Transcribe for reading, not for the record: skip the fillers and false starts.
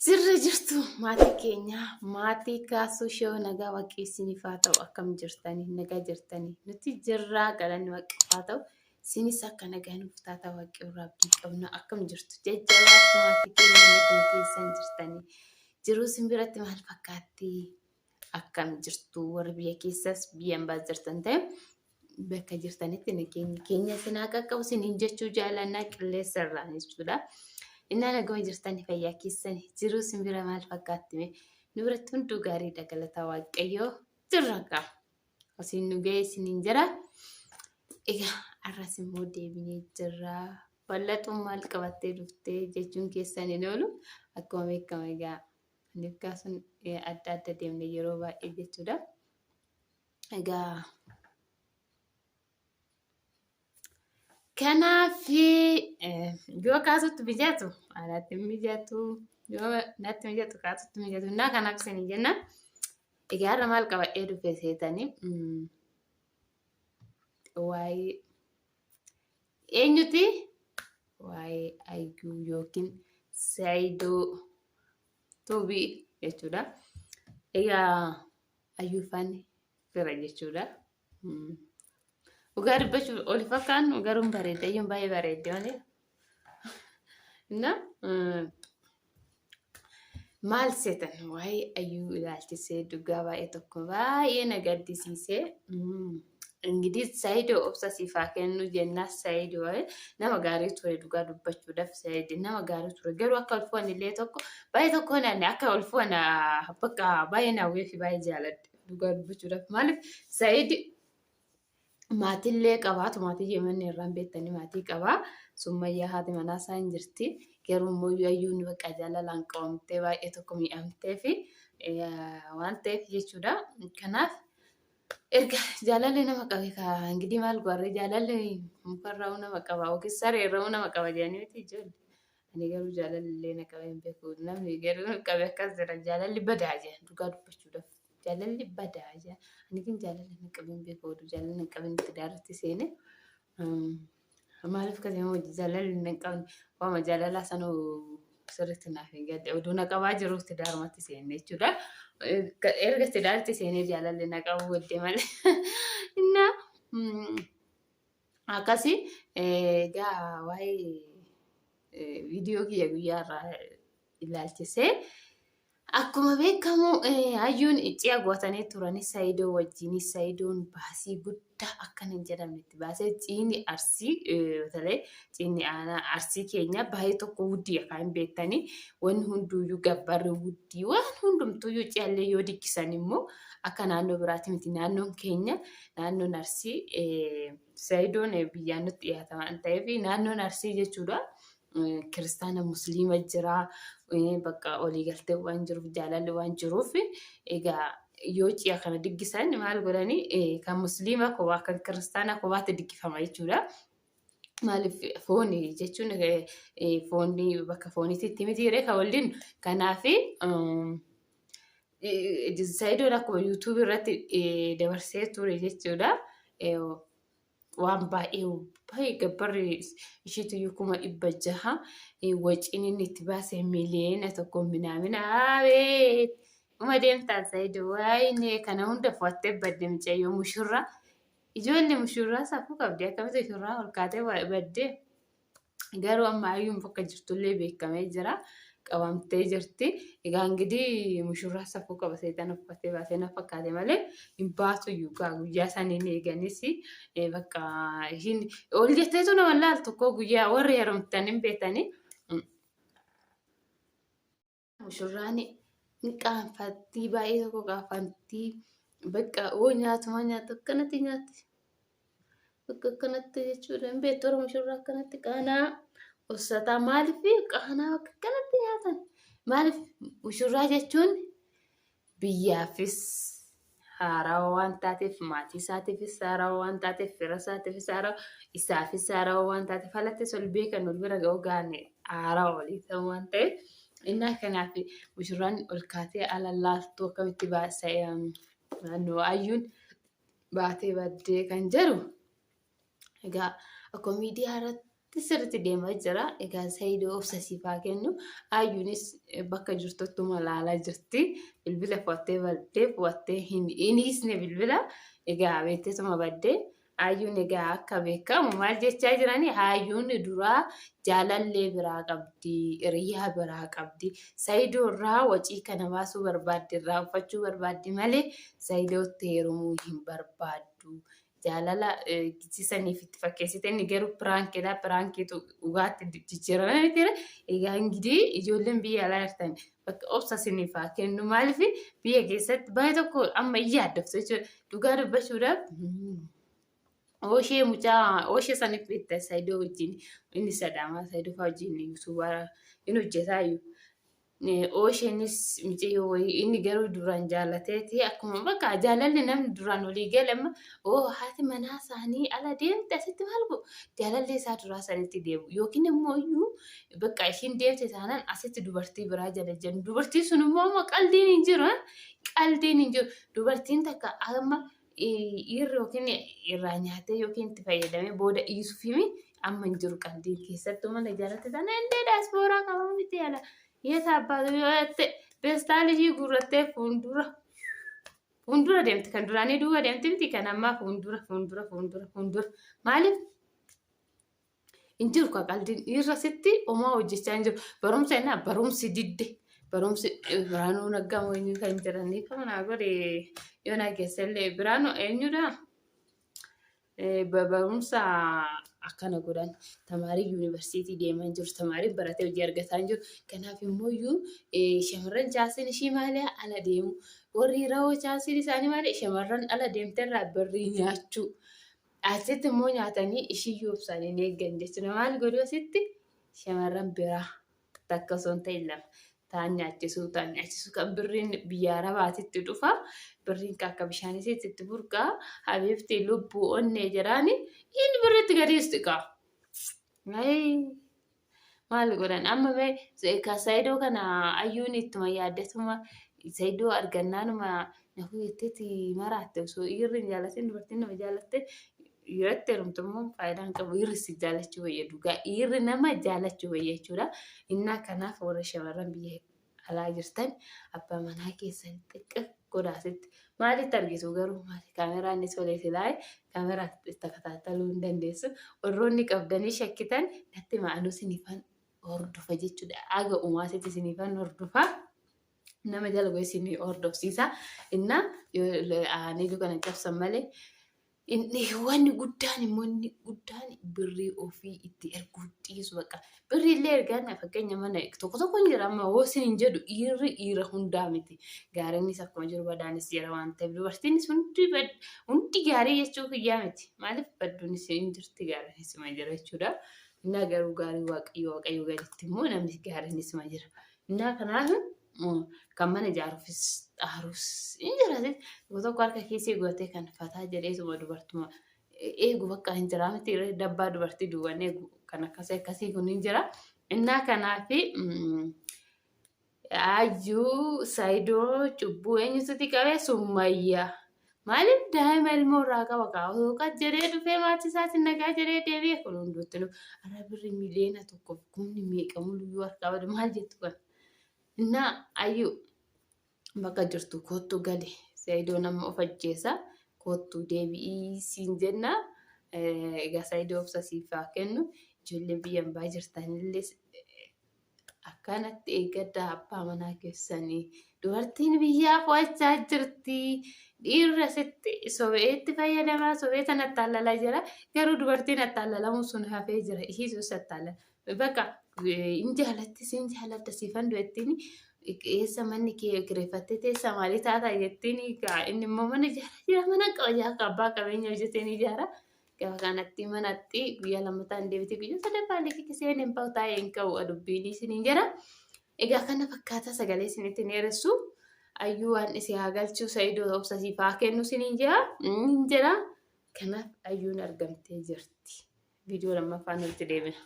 Jirra jirtu maatii keenya maatii kaasuu shoo nagaa waaqii isiniif haa ta'u akkam jirtanii nagaa jirtanii nuti jirraa galanni waaqaaf haa ta'u isinis akka nagaa nuuf taata waaqii irraa abdii qabna akkam jirtu jajjabaattu maatii keenya naguma keessan jirtanii jiruu isin biratti maal fakkaatti akkam jirtu warri biyya keessas biyya ambaas jirtan ta'e bakka jirtanitti nageenyi keenya isin haa qaqqabu isiniin jechuu jaalannaa qilleensa irraan jechuudha. Innaa naguma jirtani fayyaa keessan jiruu isin bira maal fakkaatti mee nu biratti hunduu gaariidha galataa waaqayyoo jirra gaa asiin nu ga'e isiniin jira. Egaa har'as immoo deebinee jirra. Bal'axuun maal qabattee dhuftee jechuun keessan hin oolu akkuma beekamu egaa Nifkaa sun adda adda deemne yeroo baay'ee jechuudha. Egaa kanaaf yoo kaasutti mijatu anatti mijatu yoo natti mijatu kaasutti mijatu innaa kanaaf isin jenna. Egaa har'a maal qabadhee dhufe seetanii waa'ee eenyuti? Waa'ee Ayyuu yookiin Saayidoo Tuubii jechuudha. Egaa Ayyuu faani fira jechuudha. Dhugaa dubbachuuf oli fakkaannu garuu hin bareedde. Ayyuun baay'ee bareedde malee. Na maal seetan waa'ee ayyuu ilaalchisee dhugaa baay'ee tokko baay'ee na gaddisiise. Ingidii Saayidoo obsa siif haa kennu jennaa Saayidoo nama gaarii ture dhugaa dubbachuudhaaf Saayidoo nama gaarii ture garuu akka ulfoon illee tokko baay'ee tokko naan akka ulfoon bakka baay'ee naawwee fi baay'ee jaaladhe dhugaa dubbachuudhaaf maaliif Saayid Maatiillee qabaatu maatii yemanni irraan beektanii maatii qabaa. Summayyaa haati manaa isaa hin jirti. Garuu immoo ayyuun bakka jaalalaan qabamtee baay'ee tokko miidhamtee fi waan ta'eef jechuudha. Kanaaf erga jaalalli nama qabe kaa ingidihi maal goorree jaalalli mukarraa nama qaba yookiin sareerraa nama qaba jedhanii miti ijoollee. Ani garuu jaalalli illee na qabee hin beeku. Namni garuu qabe akkas jedha jaalalli badaa jedha dhugaa dubbachuudhaaf. Jaalalli badaa jedha. Ani kun jaalala na qabee hin beeku. Oduu jaalala na qabeen itti daaratti seene. Maaliif akkasii immoo jaalalli na qabne waama jaalalaa sanuu sirriitti naaf hin galle. Oduu na qabaa jiru itti daarumatti seenne jechuudha. Erga itti daaratti seenee jaalalli na qabu booddee malee. Innaa akkasi egaa waa'ee viidiyoo kiyya guyyaa irraa ilaalchisee akkuma beekamu hayyuun icciya gootanii turanii Sayidoo wajjin Sayidoon baasii guddaa akkana hin jedhamne itti baasee ciini arsii batalee ciinni aanaa arsii keenya baay'ee tokko wuddii akka hin beektanii wanni hunduuyyuu gabbarri wuddii waan hundumtuuyyuu ciyallee yoo diggisan immoo akka naannoo biraati miti naannoon keenya naannoon arsii Sayidoon biyyaan nutti dhiyaata waan ta'eef naannoon arsii jechuudha. Kiristaana musliima jira bakka walii galtee waan jiruuf jaalalli waan jiruuf egaa yoo ci'a kana diggisan maal godhanii kan musliima kophaa kan kiristaana kophaatti diggifama jechuudha. Maaliif fooni jechuun foonni bakka fooniitti itti miti jedhee kan waliin kanaaf Sayidoon akkuma yuutuubii irratti dabarsee ture jechuudha. Waan baay'ee baay'ee gabbarri ishiitu 600,000 waciin inni itti baase 1 miliyoona minaamina abeet uma deemtaan Sayido waayinee kana hunda fo'attee badde mucayyoo mushurraa ijoollee mushurraa safuu qabdi akkamitti mushurraa ol kaatee baddee. Garuu amma ayyuun bakka jirtullee beekamee jira. Qabamtee jirti. Egaa ingidihi mushurraa safuu qaba seexana uffatee baasee na fakkaate malee hin baatu iyyuu gaa guyyaa saniin eeganis bakka ishiin ol jetteetu nama laaltu koo guyyaa warri heerumtan hin beektanii. Mushurraan ni qaanfattii baay'ee tokko qaanfattii bakka hoo nyaatuma nyaattu akkanatti nyaatti. Bakka akkanatti jechuudha hin beektu warra mushurraa akkanatti qaanaa uffataa maaliif qaanaa bakka akkanatti nyaatan maaliif mushurraa jechuun biyyaafis haarawa waan taateef maatii isaatiifis haarawa waan taateef fira isaatiifis haarawa isaafis haarawa waan taateef alattis ol beekan ol bira ga'uu gaane haarawa walii ta'u waan ta'eef innaa kanaaf mushurraan ol kaatee ala laaltuu akkamitti baasa naannoo ayyuun baatee baddee kan jedhu egaa akkuma miidiyaa irratti Sirriitti deemaa jira. Egaa Saayidoo obsa siif haa kennu. Ayyuunis bakka jirtuttuma laalaa jirti. Bilbila fu'attee baddee fu'attee hin hiisne bilbila. Egaa beekteetuma baddee. Ayyuun egaa akka beekamu maal jechaa jiranii hayyuun duraa jaalallee biraa qabdi, hiriyaa biraa qabdi. Saayidoo irraa wacii kana baasuu barbaaddi, irraa uffachuu barbaaddi malee Saayidootti heerumuu hin barbaaddu. Jaalala saniif itti fakkeessite inni garuu piraankiidha. Piraankiitu dhugaatti jijjiirame miti. Egaa ingidii ijoolleen biyya alaa jirtan bakka obsa isiniif haa kennu. Maaliif biyya keessatti baay'ee tokko amma iyya addaftu jechuudha. Dhugaa dubbachuudhaaf ooshee mucaa ooshee saniif bitta Saayidoo wajjin inni sadaamaa Saayidoo fa'aa wajjin yuutuubara inni hojjetaa iyyuu. Oosheenis mucayyoo wayii inni garuu duraan jaalateeti akkuma bakka jaalalli namni duraan walii gale amma oo haati manaa isaanii ala deemte asitti maal godhu jaalalli isaa duraa sanitti deebi'u yookiin immoo iyyuu bakka ishiin deemte taanaan asitti dubartii biraa jala jennu dubartiin sun immoo amma qaldiin hin jiru qaldiin hin jiru dubartiin takka amma dhiirri yookiin irraa nyaatee yookiin itti fayyadamee booda dhiisuuf himi amma hin jiru qaldiin keessattuu mana ijaarratte tana indee daaspooraa qaba miti yaala yeeta abbaatu yoo jette feestaala ishii guurrattee fuuldura fuuldura deemti kan duraanii duuba deemti miti kan ammaa fuuldura fuuldura fuuldura fuuldura maaliif hin jiru ka qaldiin dhiirra sitti homaa hojjechaa hin jiru. Barumsa innaa barumsi didde. Barumsi Biraanuu Naggaa moo eenyu kan jedhanii kan naa godhe yoo naa geessellee Biraanuu eenyudha? Barumsa akkana godhan tamaarii yuunivarsiitii deemaa hin jiru tamaariin baratee hojii argataa hin jiru. Kanaaf immoo iyyuu shamarran chaasiin ishii maali ala deemu. Warri rawoo chaasiin isaanii maali shamarran ala deemterraa birrii nyaachuu. Asitti immoo nyaatanii ishiyyuu obsaan hin eeggan jechuudha. Maal godhu asitti shamarran biraa takka osoo hin ta'in lama ta'an nyaachisuu ta'an nyaachisuu kan birriin biyya arabaatitti dhufa. Birriin akka bishaaniitti itti burqaa. Habiibti lubbuu onnee jedhaani inni birriitti gadi istiqaa. Maal godhan amma mee ka Saayidoo kana ayyuun ittuma yaaddetuma Saayidoo argannaanuma nafuu jetteeti maraatte osoo dhiirri hin jaalatin dubartiin nama jaalatte dhiiratti heerumtu immoo faayidaa hin qabu dhiirri si jaalachuu wayya dhugaa dhiirri nama jaalachuu wayya jechuudha. Innaa kanaaf warra shamarran biyya alaa jirtan abbaa manaa keessan xiqqa godhaasitti maalitti argitu garuu maali kaameraan ni tolee silaa kaameraa itti takataataluu hin dandeessu warroonni qabdanii shakkitan natti ma'anuu sinifan hordofa jechuudha aga umaasitti sinifan hordofa nama jala bu'ee isin hordofsiisa innaa yoo aaniluu kana cabsan malee Inni wanni guddaan immoo inni guddaan birrii ofii itti erguu dhiisu bakka. Birrii illee ergaan fakkeenya mana tokko tokko hin jira amma hoo isin hin jedhu dhiirri dhiira hundaa miti. Gaariinis akkuma jiru badaanis jira waan ta'eef dubartiinis hundi hundi gaarii jechuu kiyyaa miti. Maaliif badduunis hin jirti gaariinis ima jira jechuudha. Innaa garuu gaarii waaqayyo waaqayyo gaditti immoo namni gaariinis ima jira. Innaa kanaaf kan mana ijaaruufis xaarus hin jiraate tokko tokko harka kiisii godhatee kan fataa jedheetuma dubartuma eegu bakka hin jira miti dabbaa dubartii duwwan eegu kan akkasii akkasii kun hin jira. Innaa kanaaf ayyuu saayidoo cubbuu eenyutu qabee summayyaa. Maaliif daa'ima ilmoo irraa qaba kaa osoo qas jedhee dhufee maatii isaatiin nagaa jedhee deebi'e kun hunduutti nu har'a birri miliyoona tokkoof kumni meeqa muluyyuu harkaa bade maal jettu kana. Innaa ayyuu bakka jirtu koottu gali Saayidoo nama of ajjeesa koottu deebi'ii siin jenna. Egaa Saayidoo obsa siif haa kennu ijoolleen biyya ambaa jirtanillee akkanatti eeggadhaa abbaa manaa keessanii. Dubartiin biyyaa fo'achaa jirti. Dhiirri asitti sobeetti fayyadamaa sobee tan attaallalaa jira. Garuu dubartiin attaallalamuu sun hafee jira. Ishiitus attaallala. Bakka hin jaalatti siin jaaladha siifan du'ettiin eessa manni kee kireeffattee teessa maalii taata jettiin inni immoo mana ijaara jira mana qaba jaa akka abbaa qabeenya hojjetee ni ijaara. Gaafa kanatti manatti guyyaa lammataa hin deebite guyyaa sadaffaa liqii seen hin bahu taa'ee hin ka'u dubbiin isiniin jira. Egaa kana fakkaata sagalee isinitti hin dheeressu. Ayyuu waan isii haa galchuu Sa'idoo obsa siif haa kennu isiniin jira. Hin jira. Kanaaf ayyuun argamtee jirti. Viidiyoo lammaffaan walitti deebina.